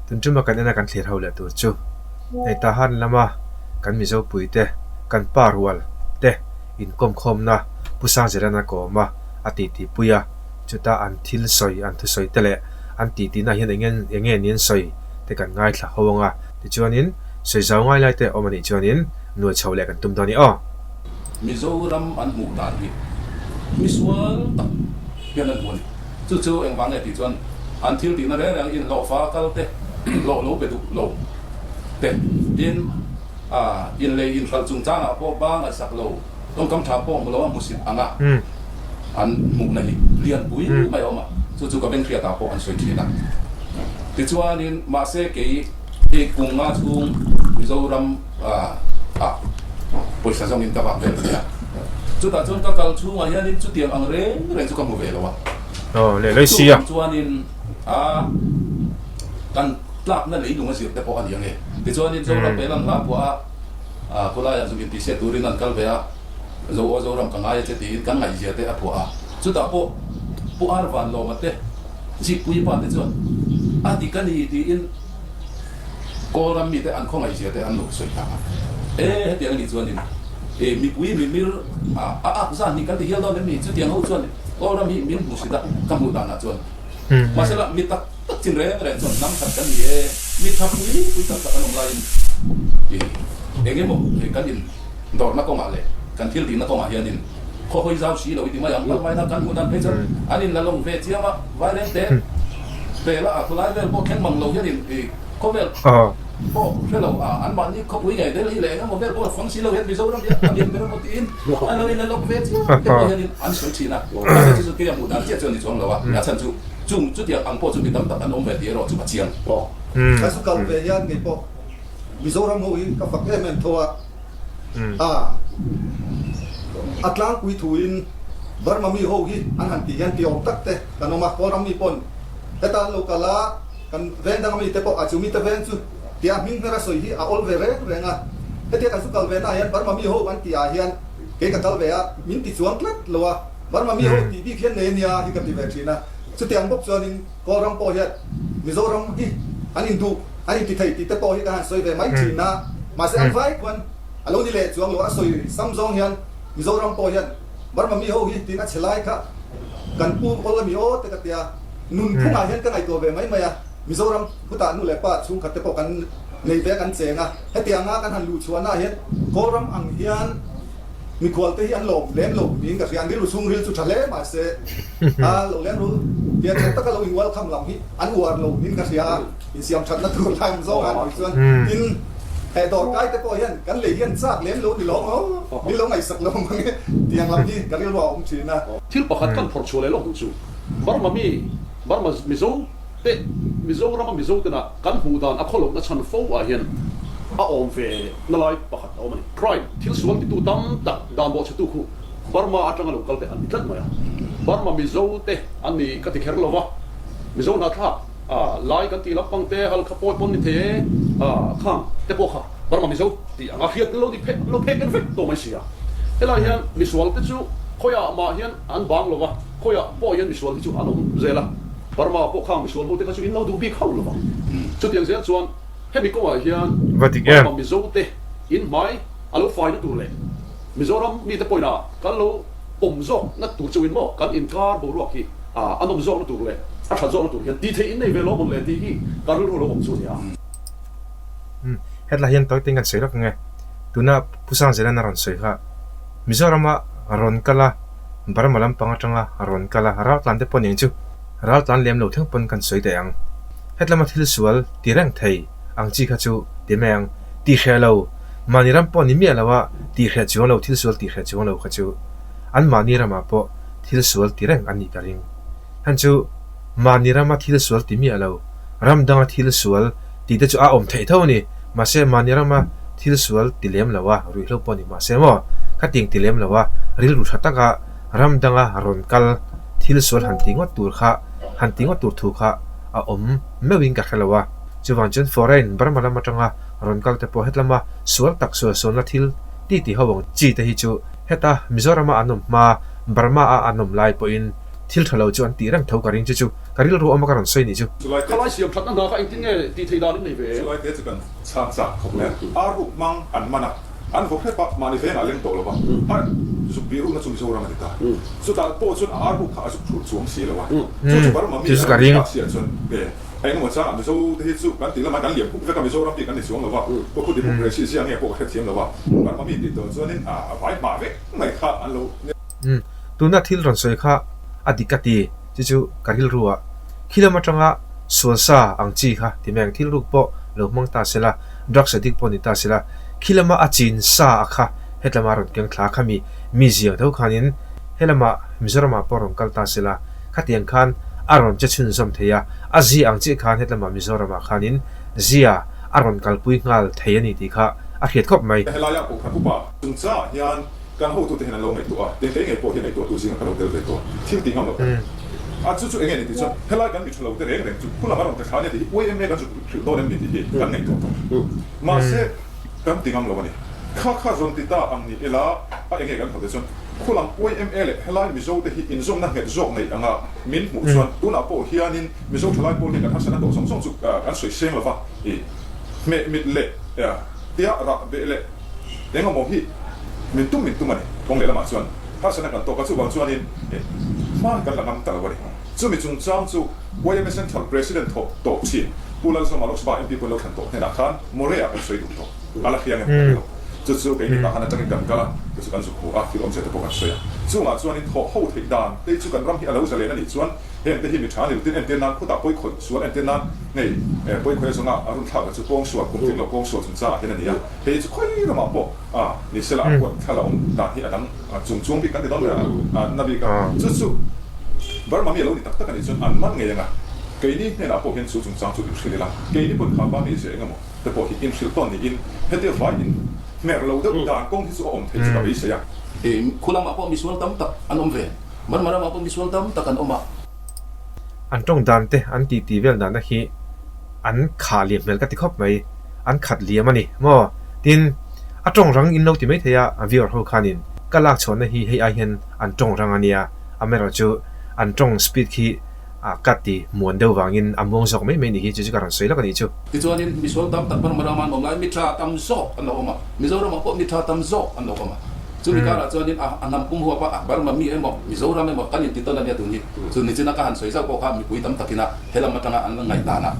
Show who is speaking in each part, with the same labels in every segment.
Speaker 1: Tun tuma kan ena kan thlir ho leh tur chu hei Tahan lama kan Mizo puite, kan pa rual te inkawm khawmna Pu Sangzela'n a kawm a, a titi pui a, chuta an thil sawi, an thusawi te leh an titi na hian eng enge ni an sawi te kan ngaithla ho ang a, tichuanin sawi zau ngai lai te awm a nih chuanin nuai chho leh kan tum dawn i aw.
Speaker 2: Mizoram an hmuh dan hi misual tak hian an hmu a ni. Chu chu engvang nge tih chuan an thil tihna reng reng inhlawhfa kal te, hlawh lo be duh lo te, tin inlei inhralh chungchangah pawh ba ngaihsak lo, tawngkam tha pawh hmu lo a hmusit ang a, an hmuhna hi lianpui mai a awm a, chu chu ka beng hriatah pawh an sawi thin a. Tichuanin mahse kei hi kum nga chhung Mizoram ah pawisa zawngin ka vak vel thei a, chutah chuan ka kal chhungah hianin chutiang ang reng reng chu ka hmu ve lo a. Chuvang chuanin a kan tlakna leilung a zir te pawh a ni ang e. Tichuanin Zoram Pelan hla phuah a khawlaiah zuk intihsiak turin an kal ve a, Zo aw Zoram ka ngai a che tiin kan ngaihzia te a phuah a, chutah pawh Pu Arvanlawma te Zikpuii pa te chuan a dik a ni tiin Kawl ram mite an khawngaihzia te an lo sawi ta a. E, hetiang a nih chuanin e mipui mimir a a ak zan hi kan ti hial dawn em ni? Chutiang ho chuan Kawl ram hi min hmuhsit a, ka hmuh danah chuan. Mahsela mi tak tak chin reng reng chuan hnam khat kan ni e, mi tha pui pui tak tak an awm laiin e eng emaw he kan in dawrna kawngah leh kan thil tihna kawngah hianin khaw hawi zau si lo i ti mai ang. Palmaina kan hmuh dan phei chuan an in la lawng ve chiang a, Vairengte Pela a khawlai vel pawh thleng mang lo hianin i khawvel pawh hre lo a, anmahni khawpui ngei Delhi leh engemaw vel pawh fang si lo hian Mizoram hian a lian ber emaw tiin an lo inla lawk ve chiang te pawh hianin an sawi thin a. Mahse chu chu keia hmuh dan chiah chu a ni chuang lo a, a chhan chu chung chutiang ang pawh chu mi tam tak an awm ve tih erawh chu a chiang.
Speaker 3: Ka zu kal ve hian ngei pawh Mizoram ho hi ka fak em em tho a. A a tlangpui thuin Burma mi ho hi an han tih hian ti awm tak te kan awm a, Kawlram mi pawn heta an lo kal a, kan veng danga mite pawh a chu mite veng chu tia hming hmera sawi hi a awl ve reng reng a, hetia kan zu kal ve naah hian Burma mi ho an tih ah hian kei ka kal ve a, min ti chuang tlat lo a, Burma mi ho tih bik hian nei ania hi ka ti ve thin a, chutiang bawk chuanin Kawlram pawh hian Mizoram hi an induh an inti thei tih te pawh hi ka han sawi ve mai thin a, mahse an vai khuan a lo ni leh chuang lo a sawi sam zawng hian Mizoram pawh hian Burma mi ho hi tiin a chhe lai kha kan pu awl a mi aw te ka tia, nun phungah hian ka ngaihtuah ve mai mai a, Mizoram khutah nu leh pa chhungkhat te pawh kan nei ve a kan cheng a, hetianga kan han luh chhuahnaah hian Kawlram ang hian Mikhual te hi an lawm lem lo niin ka hria, an rilru chhungril chu tha hle mahse a lo leng ru tiang that taka lo in welcome lam hi an uar lo niin ka hria a, insiam thatna tur lai awm zawng a nih chuan tin he dawrkai te pawh hian kan lei hian chak lem lo ni lo maw min lo ngaihsak lo mang e tiang lam hi ka rilru a awm thin a.
Speaker 4: Thil pakhat kan phawrh chhuah leh lawk duh chu Burma mi Burma Mizo te Mizorama Mizo tena kan hmuh dan a khawlohna chhan fo ah hian a awm ve na lai pakhat a awm a ni. Crime, thil sual titu tam tak dan bawhchhetu khu Burma atanga lo kal te an ni tlat mai a. Burma Mizo te an ni ka ti kher lo va, Mizo hnahthlak lai kan tih lampang te halkha pawi pawn ni thei e khang te pawh kha Burma Mizo tih anga hriat lo ni phek lo phek en vek tawh mai si a. Helai hian misual te chu khawiah mah hian an bang lo va, khawiah pawh hian misual hi chu an awm zel a. Burma pawh khang misual ho te kha chu in lo duh bik hauh lo vang. Chutiang zel chuan hemi kawngah hian
Speaker 1: Va dik em?
Speaker 4: Burma Mizo te in hmai a lo faina tur leh Mizoram mite pawhin a kan lo pawm zawk na tur chauhin maw kan inkar boruak hi a nawm zawk na tur leh a that zawk na tur hian tih theih in nei ve lo mawn le tih hi ka rilru lo awm chu a ni a.
Speaker 1: Umm hetlai hian tawi te in kan sawi lawk ang e. Tuna Pu Sangzela'n a rawn sawi kha Mizorama rawn kal a, Burma lampang atanga rawn kal a, raltlan te pawh nen chu raltlan lem lo thleng pawn kan sawi daih ang. Hetlama thil sual ti reng thei ang chi kha chu ti mai ang. Ti hreh lo, mahni ram pawh ni miah lo a, ti hreh chuang lo, thil sual ti hreh chuang lo kha chu an mahni ramah pawh thil sual ti reng an nih ka ring. Hlan chu mahni rama thil sual ti miah lo, ram danga thil sual tih te chu a awm theih tho a ni. Mahse mahni rama thil sual ti lem lo a, ruihhlo pawh ni mahse maw, khatiang ti lem lo a, rilru tha taka ram danga rawn kal thil sual han ti ngawt tur kha, han ti ngawt tur thu kha a awm meuhin ka hre lo a. Chuvang chuan foreign Burma lam atanga rawn kal te pawh hetlama sual tak sual sualna thil ti ti ho ang chi te hi chu heta Mizorama an awm hma Burma a an awm lai pawhin. Thil tha lo chu an tih reng tho ka ring chu chu ka rilru awma ka rawn sawi nih chu.
Speaker 4: Khalai siam thatna hna kha engtin nge tih theih dan in nei ve?
Speaker 2: Chulai te chu kan chhang chak khawp mai a, ar ruk hmang an man a, an vaw hrep a, mahni vengah leng tawh lo va, a zuk bih rukna chu Mizoram a ni ta. Chutah pawh chuan a ar ruk kha a zuk thulh chuang si lo a, chu chu Burma mi a ni ta siah chuan e engemaw changah Mizo te hi chu kan tih lamah kan liam huk vek a, Mizoram bik an ni chuang lo va, khaw khu democracy zia nge pawh ka hrethiam lo va, Burma mi tih tawh chuanin a vai hmah vek mai kha an lo.
Speaker 1: Tuna thil rawn sawi kha a dik a ti, chu chu ka rilru ah khilam atanga sual sa ang chi kha ti mai ang, thil ruk pawh lo hmang ta sela, drugs addict pawh ni ta sela, khilama a chin sa a kha hetlama rawn keng thla kha mi mi ziang tho khanin helama Mizoramah pawh rawn kal ta sela, khatiang khan a rawn che chhunzawm thei a, a zia ang chiah khan hetlama Mizoramah khanin zia a rawn kalpui nghal thei a ni tih kha a hriat khawp mai.
Speaker 2: Helaia Kohhran upa chungchangah hian Kan hotute hian an lo ngaihtuah a, kei ngei pawh hi ngaihtuahtu zinga ka lo tel ve tawh. Thil tih ngam lo tak. A chu chu enge ni tih chuan helai kan mi tha lo te reng reng chu khulam a rawn ta thla ania tih hi YMA kan zuk hrilh dawn em ni tih hi kan ngaihtuah tawh. Mahse kan ti ngam lo a ni. Kha kha zawn ti ta ang ni ila a enge kan hote chuan khulam YMA leh helai Mizo te hi inzawmna nghet zawk nei anga min hmuh chuan tunah pawh hianin Mizo thalai pawl hian kan harsatna tawh zawng zawng chu kan sawi seng lova i hmeh mit leh tia rah beh leh Engemaw hi min tum min tum a ni. Kawng lehlamah chuan harsatna kan tawk a, chuvang chuanin hma hi kan la ngam ta lo a ni. Chumi chungchang chu YMA Central President thawk tawh chin Pu Lalzawma Lok Sabha MP pawn lo thlan tawh hnenah khan Morea kan sawi duh tawh. A la hria ngem ka hre lo. Chu chu keini tah han atangin kan kal a, chu chu kan zuk hu a, thil awmzia te pawh kan sawi a. Chungah chuanin thawh ho theih dan te chu kan ram hi a lo zalen a nih chuan Heng te hi mi tha ni lutin entir nan khutah pawi khawih sual entir nan hei pawi khawih a zawnga a run thlak chu kawng sual kum tling lo kawng sual chungchangah hian a ni a, hei chu khawi ramah pawh a ni sela a huat thla la awm dan hi a dang chung chuang bik kan ti dawn mai a na bik a, chu chu Burma mi a lo ni tak tak a nih chuan an man ngei ang a, keini hnenah pawh hian chu chungchang chu inhrilh ila, keini pawn kha pa mi zia eng emaw te pawh hi inhrilh tawn niin hetia vai in hmer lo deuh dan kawng hi chu a awm theih chu ka beisei a.
Speaker 5: Khulamah pawh misual tam tak an awm ve. Burma ramah pawh misual tam tak an awm a.
Speaker 1: An tawng dan te an ti ti vel dahna hi an khah liam hmel ka ti khawp mai, an khat liam a ni maw? Tin, a tawng rang in lo ti mai thei a, a viewer ho khanin ka lak chhuahna hi hei ai hian an tawng rang a nia, amaherawhchu an tawng speed khi A ka ti muan deuh vangin a muang zawk mai mai nih hi, chu chu ka rawn sawi lawk a nih chu.
Speaker 5: Tichuanin misual tam tak Burma rama an awm lai mi tha tam zawk an lo awm a, Mizoramah pawh mi tha tam zawk an lo awm a. Chumi karah chuanin a a hnam pum huap a, Burma mi emaw, Mizoram emaw kan inti tawn a nia tun hi. Chu nichina ka han sawi zauh pawh kha mipui tam takina helam atanga an la ngaihdan a,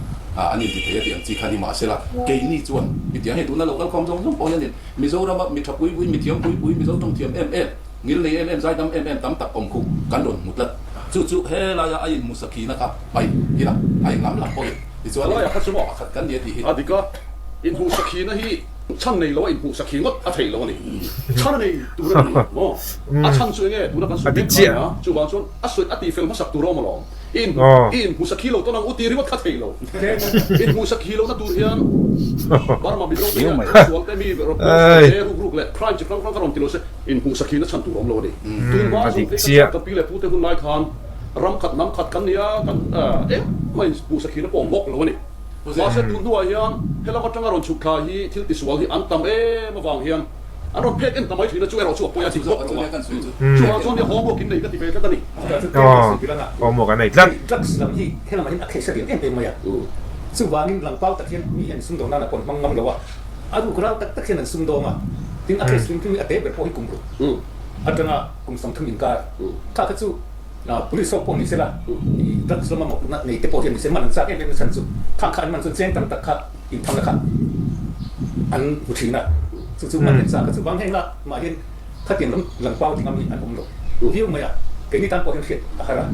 Speaker 5: an inti thei a tih ang chi kha ni mahsela keini chuan mitiang hei tuna lo kalkhawm zawng zawng pawh hianin Mizorama mi tha pui pui, mi thiam pui pui, Mizo tawng thiam em em, Ngil nei em em, zaidam em em tam tak awm khu kan rawn hmu tlat. Chu chu helaia a inhmu sakhina kha pai ila, a inlam lam pawhin tichuan
Speaker 4: Helaia kha chu maw?
Speaker 5: Pakhat kan ni a tih hi.
Speaker 4: A dik a, inhmuh sakhina hi chhan nei lo a inhmuh sakhi ngawt a theih lo a ni. Chhan a nei tur a ni maw? A chhan chu enge tuna kan sawi mek kha a nia, chuvang chuan a sawi a tihfel hmasak tur a awm alawm. I inhmuh sakhi lo tawn ang u tih ringawt kha theih lo. Inhmuh sakhi lohna tur hian Burma Mizo te hian sual te mi rawn sual te ruk ruk leh crime chi hrang hrang kha rawn ti lo se inhmuh sakhina chhan tur a awm lo a ni. Tun hma zawng te kha chuan ka pi leh pu te hun lai khan ram khat hnam khat kan nia kan engmah inhmuh sakhina pawh awm bawk lo a ni. Mahse tun hnuah hian helam atanga rawn chhuk thla hi thil tisual hi an tam em avang hian An rawn phek en ta mai thin a, chu erawh chu a pawi a dik bawk lo a. Chuvang chuan nia homework in nei ka ti ve tlat a ni.
Speaker 1: Homework an nei tlat.
Speaker 6: Drugs lam hi helamah hian a case a lian em em mai a. Chuvangin langpau tak hian mi hian sumdawng nan a pawn hmang ngam lo a, a ruk ral tak tak hian an sumdawng a. Tin, a case hlim hlim hi a te ber pawh hi kum ruk atanga kum 30 inkar kha kha chu police ho pawh ni sela, drugs lama mawhphurhna nei te pawh hian ni se man an chak em em na chhan chu kha kha an man chuan cheng tam tak kha Inthangna kha an hmu thin a, chu chu man sa kha chu vang heng la mah hian khatiang lam lang pau ti ngam hi an awm lo viau mai a, keini tan pawh hian hriat a har a,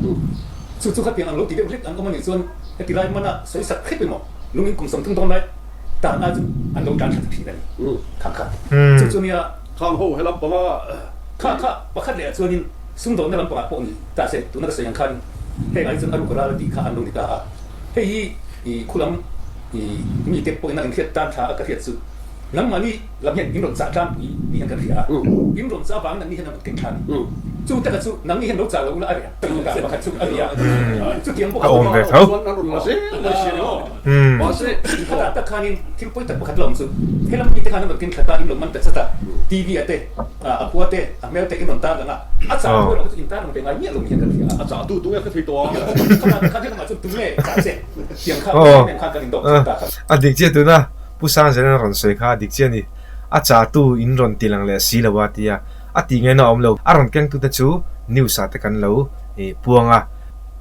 Speaker 6: chu chu khatiang ang lo ti deuh hlek an awm a nih chuan heti lai mana sawi sak hrep emaw lungin kum 30 dawn lai tan ai chu an lo tan tha ta thin a ni khang kha chu chu nia.
Speaker 4: Khang ho he lampanga.
Speaker 6: Kha kha pakhat leh ah chuanin sumdawnna lampangah pawh ni ta se tuna ka sawi ang khan heng ah hi chuan a ruk ral a tih kha an lo ni ta a, hei hi i khulam i mite pawhin a inhriat tan tha a ka hriat chu nangmahni lam hian in rawn chah tlangpui ni hian kan hria a, in rawn chah avangin anni hian an rawn keng thla a ni. Chu taka chu nangni hian lo chah lo ula a ria tak pakhat chu a nia. Chutiang bawk
Speaker 1: A awm ve tho.
Speaker 4: Chuan an rawn la zel mai si a ni aw. Mahse,
Speaker 6: Khatah tak khanin thil pawi tak pakhat la awm chu helam mite khan an rawn ken thlat a, in lo man ta chat a, TV a te, a khua te, a hmel te in rawn tar lang a, a chah tu erawh kha chu in tar lang ve ngai miah lo ni hian kan hria a.
Speaker 4: A chah tu tu nge ka thei tawh a.
Speaker 6: Khatah tak khan helamah chuan tu nge chah che tiang kha em em khan kan indawk thin ta kha.
Speaker 1: A dik chiah tuna Pu Sangzela rawn sawi kha a dik chiah a ni. A chah tu in rawn ti lang leh si lo a tia A tih ngaihna a awm lo. A rawn kengtute chu news ah te kan lo puang a,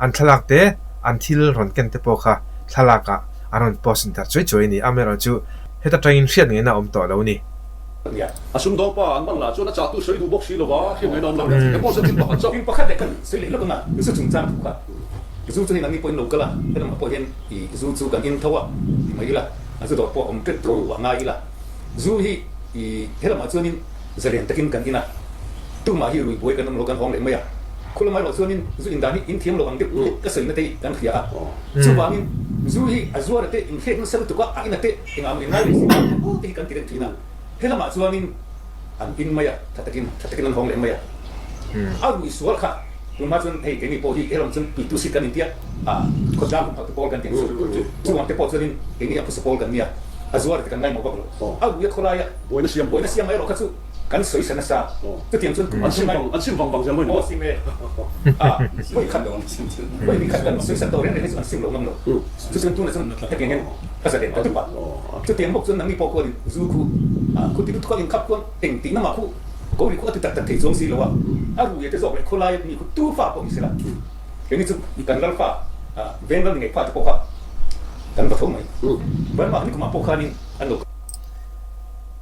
Speaker 1: an thlalak te, an thil rawn ken te pawh kha thlalak ah an rawn post in darh chuai chuai a ni. Amaherawh chu heta tangin hriat ngaihna a awm tawh lo a ni.
Speaker 4: A sumdawng pa an man lah chuan a chahtu sawi duh bawk si lova hriat ngaihna a awm lo. He pawh chuan thil pakhat chauh.
Speaker 6: Thil pakhat leh kan sawi leh lawk anga zu chungchang thu kha zu chu hei nangni pawhin lo kal a, helamah pawh hian i zu chu kan in tho a ti mai ila, a zu dawr pawh a awm tep tho a ngai ila, zu hi i helamah chuanin Zalian takin kan in a, tumah hi rui buai kan awm lo kan hawng leh mai a, khulam erawh chuanin zu indan hi in thiam lo ang deuh hlek ka sawina te hi kan hria a, chuvangin zu hi a zuar a te inhrek nasa lutuk a, a in a te engah maw inngai leh si a, aw te hi kan ti reng thin a, helamah chuanin an in mai a, tha takin tha takin an hawng leh mai a, a rui sual kha tunhma chuan hei keini pawh hi helam chuan puitu seat kan intia a, khawtlang humhak te pawl kan ti ang chu, chuvang te pawh chuanin keini hi a phusa pawl kan nia, a zuar te kan ngaimawh vak lo, a rui a khawlai a.
Speaker 4: Buaina siam
Speaker 6: Buaina siam erawh kha chu kan sawi sa nasa. Chutiang chuan kum
Speaker 4: An sim vang an sim vang vang zel mai ni maw?
Speaker 6: Aw sim e. A vawi khat vawi khat kan sawi sa tawh reng reng hi chu an sim lo ngam lo. Chu chuan tunah chuan hetiang hian ka zalen ta tup a. Chutiang bawk chuan nangni pawh khuanin zu khu khu ti lutuk a inkhap khuan eng tihna mah khu ko ri khu a ti tak tak thei chuang si lo a. A rui a te zawk leh khawlai mi khu tu fa pawh ni sela. Keini chu kan lal fa veng lal ni ngei fa te pawh kha kan va tho mai. Burma ni kumah pawh khanin an lo.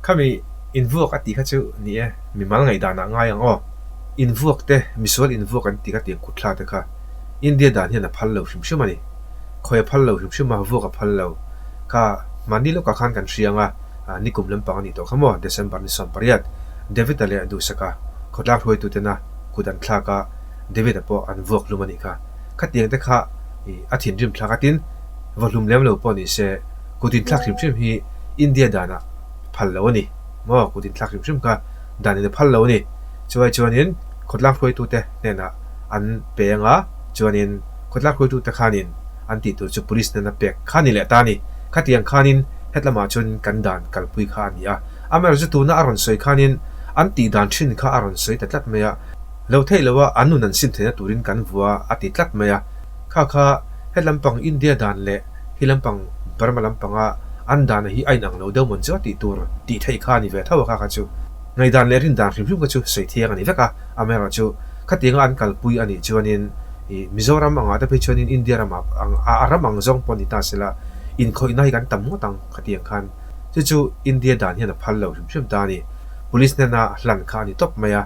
Speaker 1: Khami invuak a tih kha chu ni e, mimal ngaihdanah ngai ang aw. Invuak te, misual invuak an tih kha tiang kutthla te kha India dan hian a phal lo hrim hrim a ni. Khawi a phal lo hrim hrim a, vuak a phal lo. Kha mahni lawkah khan kan hriang a, nikum lampang a nih tawh kha maw, December ni 18, David-a leh Duhsaka khawtlang hruaitutena kut an thlak a, David-a pawh an vuak hlum a nih kha. Khatiang te kha a thinrim thlak a tin, va hlum lem lo pawh ni se, Kut inthlak hrim hrim hi India danah phal lo a ni maw? Kut inthlak hrim hrim kha dan in a phal lo a ni. Chuai chuanin khawtlang hruaitute hnenah an pe anga, chuanin khawtlang hruaitute khanin an tih tur chu police hnena pek kha ni leh ta a ni. Khatiang khanin hetlamah chuan kan dan kalpui kha a ni a. Amaherawhchu tuna a rawn sawi khanin an tih dan thin kha a rawn sawi ta tlat mai a. Lo theih loha an nun an sim theihna turin kan vua a ti tlat mai a. Kha kha hetlampang India dan leh Hi lampang Burma lampanga an dana hi a inang lo deuh mawn chu a tih tur tih theih kha a ni ve tho a kha kha chu ngaihdan leh rindan hrim hrim kha chu sawi thiang a ni vek a, amaherawh chu khatianga an kalpui a nih chuanin ih Mizoram angah te phei chuanin India ramah ang a ram ang zawng pawh ni ta sela inkhawihna hi kan tam ngawt ang khatiang khan chu chu India dan hian a phal lo hrim hrim ta a ni. Police hnena hlan kha a ni tawp mai a,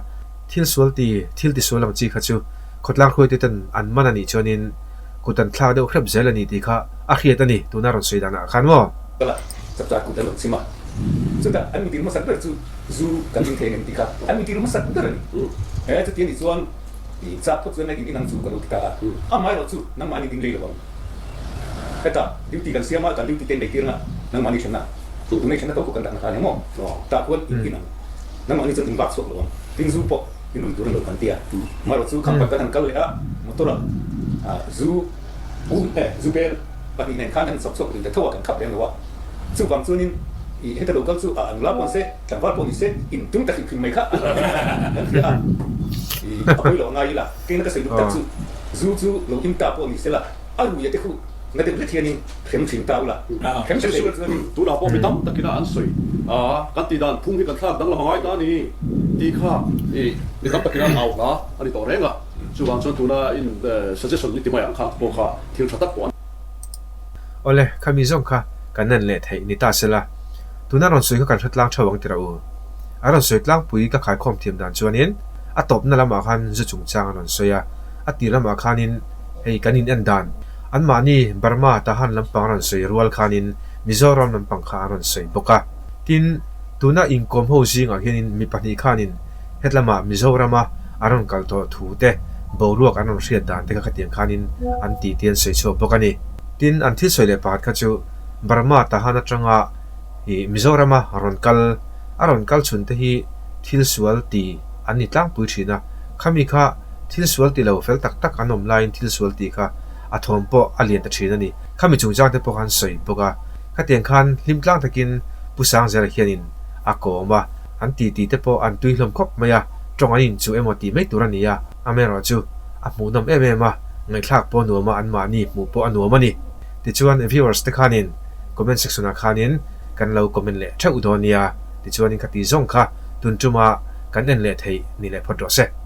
Speaker 1: thil sual ti thil tisual ang chi kha chu khawtlang hruaitute ten an man a nih chuanin Kut an thlak deuh hrep zel a ni tih kha a hriat a ni, tuna rawn sawi danah khan maw?
Speaker 6: Kala chapchar kut an rawn chim a, chutah an mitir hmasak ber chu zu kan ring thei ang em tih kha an mitir hmasak ber a ni. He chuti a nih chuan i chak phawt chuan in inang chu ka lo ti ta a, amaherawh chu nangmahni ding lei lo ang. Hetah duty kan siam a, kan duty te in lei tir anga nangmahni thenna, tunei thenna tho khaw kan dahna kha a ni maw? Tah khuan in inang, nangmahni chuan in vak chhuak lo ang, tin zu pawh. In rui tur an lo kan ti a, amaherawh chu khampat kan han kal leh a, motor ah zu um eh zu bel pahnih nen khan an chawk chhuak rui ta tho a, kan khap lem lo a, chuvang chuanin ih heta lo kal chu a nula pawh ni se, tlangval pawh ni se, in tum ta hrim hrim mai kha kan hria a, ih a pawi lo a ngai ila, keina ka sawi duh tak chu zu chu lo in ta pawh ni se la, a rui a te khu na deuh hlek hianin hrem thin ta ula, hrem thin ula chuanin.
Speaker 4: Tunah pawh mi tam takin a an sawi a, kan tih dan phung hi kan thlak danglam a ngai ta a ni tih kha i mi tam takin an au hla a ni tawh reng a, chuvang chuan tuna in suggestion ni ti mai ang kha pawh kha thil tha tak pawh a ni.
Speaker 1: Awle, khami zawng kha kan en leh theih ni ta sela, tuna rawn sawi kha kan hre tlang theuh ang tira u. A rawn sawi tlangpui ka khaikhawm thiam dan chuanin a tawpna lamah khan zu chungchang a rawn sawi a, a tir lamah khanin hei kan in en dan anmahni Burma Tahan lampang a rawn sawi rual khanin Mizoram lampang kha a rawn sawi bawk a. Tin, tuna inkawm ho zingah hianin mi pahnih khanin hetlama Mizorama an rawn kal tawh thu te, boruak an rawn hriat dan te kha khatiang khanin an tih te an sawi chhuak bawk a ni. Tin, an thil sawi leh pakhat kha chu Burma Tahan atanga ih Mizorama rawn kal a rawn kal chhun te hi thil sual ti an ni tlangpui thin a. Khami kha thil sual ti lo fel tak tak an awm laiin thil sual tih kha a thawm pawh a lian ta thin a ni. Khami chungchang te pawh khan sawi bawk a. Khatiang khan hlim tlang takin Pu Sangzela hianin a kawm a, an titi te pawh an tui hlawm khawp mai a, tawng an inchuh emaw tih mai tur a ni a, amaherawhchu a hmuhnawm em em a, ngaihthlak pawh a nuam a, anmahni hmuh pawh a nuam a ni. Tichuan viewers te khanin comment section ah khanin kan lo comment leh theuh dawn nia, tichuanin khati zawng kha tun tuma kan en leh theih ni leh phawt rawh se.